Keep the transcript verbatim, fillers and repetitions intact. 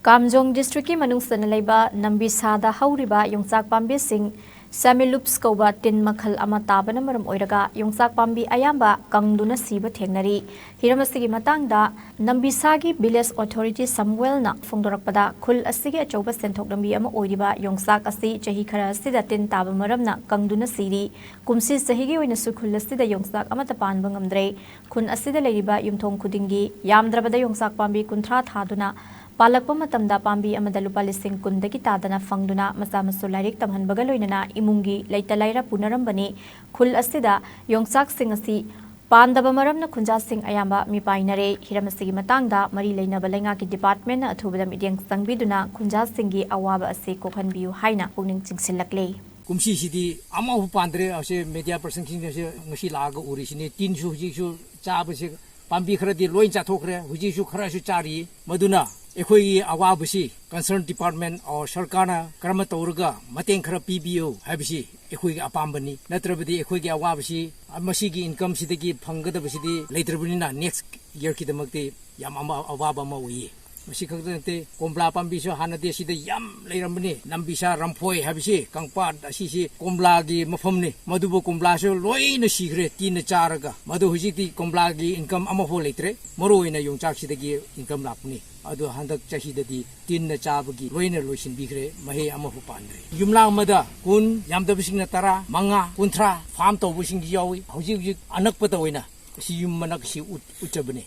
ꯀꯥꯝꯖꯣꯡ ꯗꯤꯁꯇ꯭ꯔꯤꯛꯀꯤ ꯃꯅꯨꯡ ꯆꯟꯅ ꯂꯩꯕ ꯅꯝꯕꯤꯁꯥꯗ ꯍꯧꯔꯤꯕ ꯌꯣꯡꯆꯥꯛ ꯄꯥꯝꯕꯤꯁꯤꯡ ꯁꯦꯃꯤꯂꯨꯞꯁ ꯀꯧꯕ ꯇꯤꯟ ꯃꯈꯜ ꯑꯃ ꯇꯥꯕꯅ ꯃꯔꯝ ꯑꯣꯏꯔꯒ ꯌꯣꯡꯆꯥꯛ ꯄꯥꯝꯕꯤ ꯑꯌꯥꯝꯕ ꯀꯪꯗꯨꯅ ꯁꯤꯕ ꯊꯦꯡꯅꯔꯤ꯫ ꯍꯤꯔꯝ ꯑꯁꯤꯒꯤ ꯃꯇꯥꯡꯗ ꯅꯝꯕꯤꯁꯥꯒꯤ ꯚꯤꯂꯦꯖ ꯑꯣꯊꯣꯔꯤꯇꯤ ꯁꯝꯋꯦꯜꯅ ꯐꯣꯡꯗꯣꯔꯛꯄꯗ, ꯈꯨꯜ ꯑꯁꯤꯒꯤ ꯑꯆꯧꯕ ꯁꯦꯟꯊꯣꯛ ꯂꯝꯕꯤ ꯑꯃ ꯑꯣꯏꯔꯤꯕ ꯌꯣꯡꯆꯥꯛ ꯑꯁꯤ ꯆꯍꯤ ꯈꯔ ꯑꯁꯤꯗ ꯇꯤꯟ ꯇꯥꯕ ꯃꯔꯝꯅ ꯀꯪꯗꯨꯅ ꯁꯤꯔꯤ꯫ ꯀꯨꯝꯁꯤ ꯆꯍꯤꯒꯤ ꯑꯣꯏꯅꯁꯨ ꯈꯨꯜ ꯑꯁꯤꯗ ꯌꯣꯡꯆꯥꯛ ꯑꯃꯠꯇ ꯄꯥꯟꯕ ꯉꯝꯗ꯭ꯔꯦ꯫ ꯈꯨꯟ ꯑꯁꯤꯗ ꯂꯩꯔꯤꯕ ꯌꯨꯝꯊꯣꯡ ꯈꯨꯗꯤꯡꯒꯤ ꯌꯥꯝꯗ꯭ꯔꯕꯗ ꯌꯣꯡꯆꯥꯛ ꯄꯥꯝꯕꯤ ꯀꯨꯟꯊ꯭ꯔꯥ ꯊꯥꯗꯨꯅ ꯄꯥꯜꯂꯛꯄ ꯃꯇꯝꯗ ꯄꯥꯝꯕꯤ ꯑꯃꯗ ꯂꯨꯄꯥ ꯂꯤꯁꯤꯡ ꯀꯨꯟꯗꯒꯤ ꯇꯥꯗꯅ ꯐꯪꯗꯨꯅ ꯃꯆꯥ ꯃꯁꯨ ꯂꯥꯏꯔꯤꯛ ꯇꯝꯍꯟꯕꯒ ꯂꯣꯏꯅꯅ ꯏꯃꯨꯡꯒꯤ ꯂꯩꯇ ꯂꯥꯏꯔ ꯄꯨꯅꯔꯝꯕꯅꯤ꯫ ꯈꯨꯜ ꯑꯁꯤꯗ ꯌꯣꯡꯆꯥꯛꯁꯤꯡ ꯑꯁꯤ ꯄꯥꯟꯗꯕ ꯃꯔꯝꯅ ꯈꯨꯟꯖꯥꯁꯤꯡ ꯑꯌꯥꯝꯕ ꯃꯤꯄꯥꯏꯅꯔꯦ꯫ ꯍꯤꯔꯝ ꯑꯁꯤꯒꯤ ꯃꯇꯥꯡꯗ ꯃꯔꯤ ꯂꯩꯅꯕ ꯂꯩꯉꯥꯛꯀꯤ ꯗꯤꯄꯥꯔꯠꯃꯦꯟꯅ ꯑꯊꯨꯕꯗ ꯃꯤꯠꯌꯦꯡ ꯆꯪꯕꯤꯗꯨꯅ ꯈꯨꯟꯖꯥꯁꯤꯡꯒꯤ ꯑꯋꯥꯕ ꯑꯁꯤ ꯀꯣꯛꯍꯟꯕꯤꯌꯨ ꯍꯥꯏꯅ ꯄꯨꯛꯅꯤꯡ ꯆꯤꯡꯁꯤꯜꯂꯛꯂꯦ꯫ ꯀꯨꯝꯁꯤꯁꯤꯗꯤ ꯑꯃꯐꯥꯎ ꯄꯥꯟꯗ꯭ꯔꯦ꯫ ꯑꯁꯤ ꯃꯦꯗꯤꯌꯥ ꯄꯔꯁꯟꯁꯤꯡꯅꯁꯨ ꯉꯁꯤ ꯂꯥꯛꯑꯒ ꯎꯔꯤꯁꯤꯅꯤ꯫ ꯇꯤꯟꯁꯨ ꯍꯧꯖꯤꯛꯁꯨ ꯆꯥꯕꯁꯦ, ꯄꯥꯝꯕꯤ ꯈꯔꯗꯤ ꯂꯣꯏ ꯆꯥꯊꯣꯛꯈ꯭ꯔꯦ, ꯍꯧꯖꯤꯛꯁꯨ ꯈꯔꯁꯨ ꯆꯥꯔꯤ꯫ ꯃꯗꯨꯅ ꯑꯩꯈꯣꯏꯒꯤ ꯑꯋꯥꯕꯁꯤ ꯀꯟꯁꯔꯟ ꯗꯤꯄꯥꯔꯠꯃꯦꯟ ꯑꯣꯔ ꯁꯔꯀꯥꯔꯅ ꯀꯔꯝꯅ ꯇꯧꯔꯒ ꯃꯇꯦꯡ ꯈꯔ ꯄꯤꯕꯤꯌꯨ ꯍꯥꯏꯕꯁꯤ ꯑꯩꯈꯣꯏꯒꯤ ꯑꯄꯥꯝꯕꯅꯤ꯫ ꯅꯠꯇ꯭ꯔꯕꯗꯤ ꯑꯩꯈꯣꯏꯒꯤ ꯑꯋꯥꯕꯁꯤ ꯃꯁꯤꯒꯤ ꯏꯟꯀꯝꯁꯤꯗꯒꯤ ꯐꯪꯒꯗꯕꯁꯤꯗꯤ ꯂꯩꯇ꯭ꯔꯕꯅꯤꯅ ꯅꯦꯛꯁ ꯏꯌꯔꯒꯤꯗꯃꯛꯇꯤ ꯌꯥꯝ ꯑꯃ ꯑꯋꯥꯕ ꯑꯃ ꯑꯣꯏꯌꯦ꯫ ꯃꯁꯤ ꯈꯛꯇ ꯅꯠꯇꯦ, ꯀꯣꯝꯂꯥ ꯄꯥꯝꯕꯤꯁꯨ ꯍꯥꯟꯅꯗꯤ ꯑꯁꯤꯗ ꯌꯥꯝ ꯂꯩꯔꯝꯕꯅꯤ꯫ ꯅꯝꯕꯤꯁꯥ ꯔꯝꯐꯣꯏ ꯍꯥꯏꯕꯁꯤ, ꯀꯪꯄꯥꯠ ꯑꯁꯤꯁꯤ ꯀꯣꯝꯂꯥꯒꯤ ꯃꯐꯝꯅꯤ꯫ ꯃꯗꯨꯕꯨ ꯀꯣꯝꯂꯥꯁꯨ ꯂꯣꯏꯅ ꯁꯤꯈ꯭ꯔꯦ ꯇꯤꯟꯅ ꯆꯥꯔꯒ꯫ ꯃꯗꯨ ꯍꯧꯖꯤꯛꯇꯤ ꯀꯣꯝꯂꯥꯒꯤ ꯏꯟꯀꯝ ꯑꯃꯐꯥꯎ ꯂꯩꯇ꯭ꯔꯦ꯫ ꯃꯔꯨ ꯑꯣꯏꯅ ꯌꯣꯡꯆꯥꯛꯁꯤꯗꯒꯤ ꯏꯟꯀꯝ ꯂꯥꯛꯄꯅꯤ꯫ ꯑꯗꯨ ꯍꯟꯗꯛ ꯆꯍꯤꯗꯗꯤ ꯇꯤꯟꯅ ꯆꯥꯕꯒꯤ ꯂꯣꯏꯅ ꯂꯣꯏꯁꯤꯟꯕꯤꯈ꯭ꯔꯦ, ꯃꯍꯩ ꯑꯃꯐꯥꯎ ꯄꯥꯟꯗ꯭ꯔꯦ꯫ ꯌꯨꯝꯂꯥꯡ ꯑꯃꯗ ꯀꯨꯟ, ꯌꯥꯝꯗꯕꯁꯤꯡꯅ ꯇꯔꯥ, ꯃꯉꯥ, ꯀꯨꯟꯊ꯭ꯔꯥ ꯐꯥꯝ ꯇꯧꯕꯁꯤꯡꯁꯨ ꯌꯥꯎꯏ꯫ ꯍꯧꯖꯤꯛ ꯍꯧꯖꯤꯛ ꯑꯅꯛꯄꯗ ꯑꯣꯏꯅ ꯑꯁꯤ ꯌꯨꯝ ꯃꯅꯥꯛꯁꯤ ꯎꯠ-, ꯎꯠꯆꯕꯅꯤ꯫